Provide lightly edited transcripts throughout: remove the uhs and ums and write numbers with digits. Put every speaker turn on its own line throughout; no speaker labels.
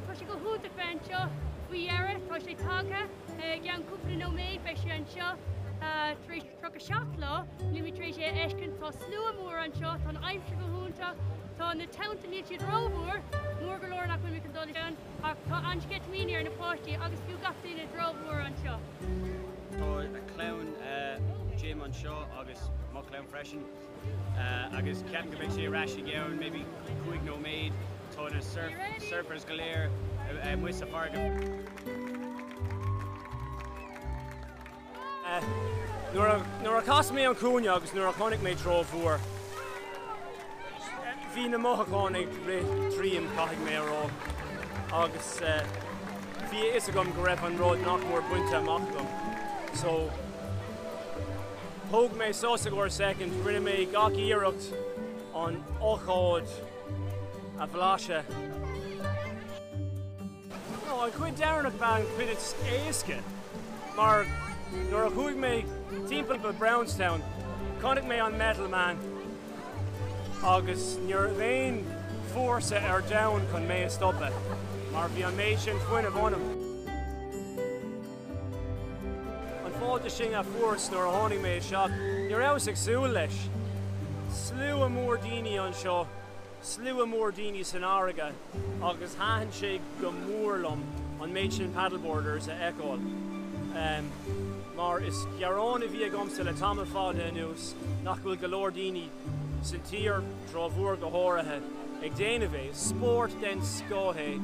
Tá sé go hiontach bheith anseo faoi dheireadh, tá sé tagtha, i gceann cúpla nóiméad beidh sé anseo tar éis 37 lá, nílimid tar éis é a fheiscint, tá slua mór anseo, tá an aimsir go hiontach, tá na tonnta, níl siad rómhór, mór go leor nach bhfuilimid chun dul ann, ach tá an-sceitimíní ar na páistí agus fiú gach duine i dTrá Mhór anseo.
Tá a clann Jim anseo agus mo chlann freisin. Agus ceapaim go mbeidh sé ar ais i gceann maybe 5 nóiméad. Tá na surfers go léir amuigh sa bhfarraige.
Nuair a chas mé an cúinne agus nuair a chonaic mé Trá Mhór, bhí na mothúcháin ag rith tríom, caithfidh mé a rá. Agus bhí a fhios agam go raibh an rud nach mór bainte amach agam. So. Thóg mé sos i gcomhair soicind, rinne mé gach iarracht an ócáid a bhlaiseadh. An chuid deireanach ba ea an chuid is éasca mar nuair a chuaigh mé timpeall Brownstown chonaic mé an Metal Man agus ní raibh aon fórsa ar domhan chun mé a stopadh mar bhí an méid sin fuinnimh ionam. An fáilte sin a fuaireas nuair a tháinig mé isteach, ní rabhas ag súil leis. Slua mór daoine anseo, slua mór daoine san fharraige agus thaitin sé go mór liom an méid sin paddleboarders a fheiceáil. Mar is gearán a bhí agamsa le tamall fada anuas nach bhfuil go leor daoine san tír, Trá Mhór go háirithe, ag déanamh é. Is spórt den scoth é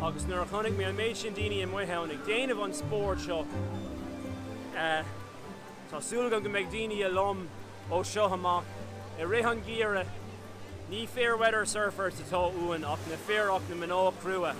agus nuair a chonaic mé an méid sin daoine amuigh ann ag déanamh an spóirt seo, tá súil agam go mbeidh daoine liom ó seo amach i rith an gheimhridh. Ní fair weather surfers atá uainn ach na fir ach na mná crua.